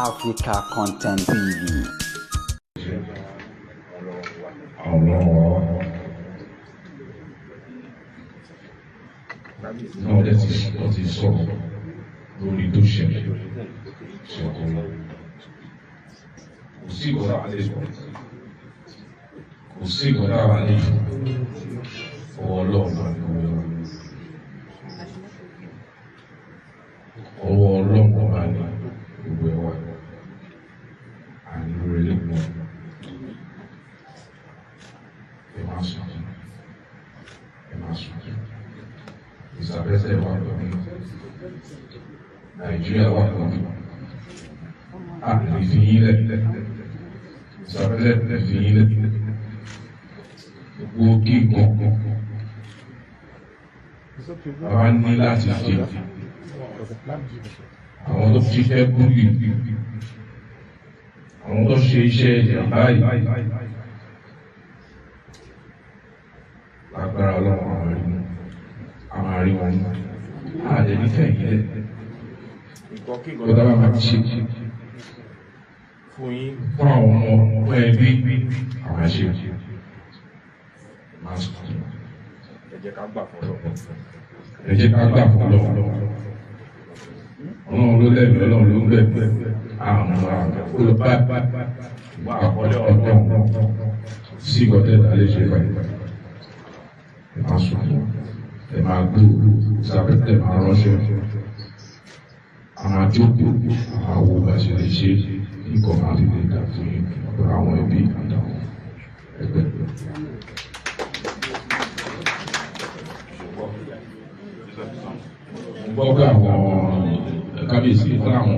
Africa Content TV. Ọlọ́run wa wá. Náà dẹ̀ ti wọ́n ti sọ̀rọ̀ lórí tó ṣẹlẹ̀ sí ọkọ wọn. Kò sí ìkọ́ tá a lè sọ. Kò sí ìkọ́ tá a lè fún. Ọwọ́ Ọlọ́run náà ni owó wa. Ọwọ́ Ọlọ́run náà ni gbogbo ẹ̀ wà. Àní lórí ilé mọ́. Ẹ máa sùn. Ẹ máa sùn. Mr. President wà pẹ̀lú. Nàìjíríà wà pẹ̀lú. A lè fi yín lẹ̀. Mr. President lè fi yín lẹ̀. Gbogbo kí nǹkan àwa ní láti ṣe. Àwọn tó ṣiṣẹ́ búrú, àwọn tó ṣe iṣẹ́ ìjàmbá yìí. Agbára Ọlọ́run àwọn rí mú. Àwọn àrí wọn mú. A lè ní fẹ̀yìn lẹ̀. Kó dábàá máa ti ṣe Fún yín fún àwọn ọmọ fún ẹbí àwọn àṣẹ. Máa sùn. Ẹ jẹ́ ká gbà fún Ọlọ́run. Ẹ jẹ́ ká gbà fún Ọlọ́run. Ọlọ́run ló lẹ́bi, Ọlọ́run ló ń gbẹ̀bí. Àwọn ó lọ bá Wá àkọlé Ọlọ́run sí ìkọ́tẹ́ ìdálé ṣe báyìí. Ẹ máa sùn, ẹ máa gbúrò, sàbẹ̀tẹ̀ máa ránṣẹ́. Àwọn àjókòó, àwọn àwo bá ṣe lè ṣe nǹkan máa fi lè dà fún yín pẹ̀lú àwọn ẹbí àtàwọn ẹgbẹ́. Mo gbọ́ pé àwọn kábíyèsí fún àwọn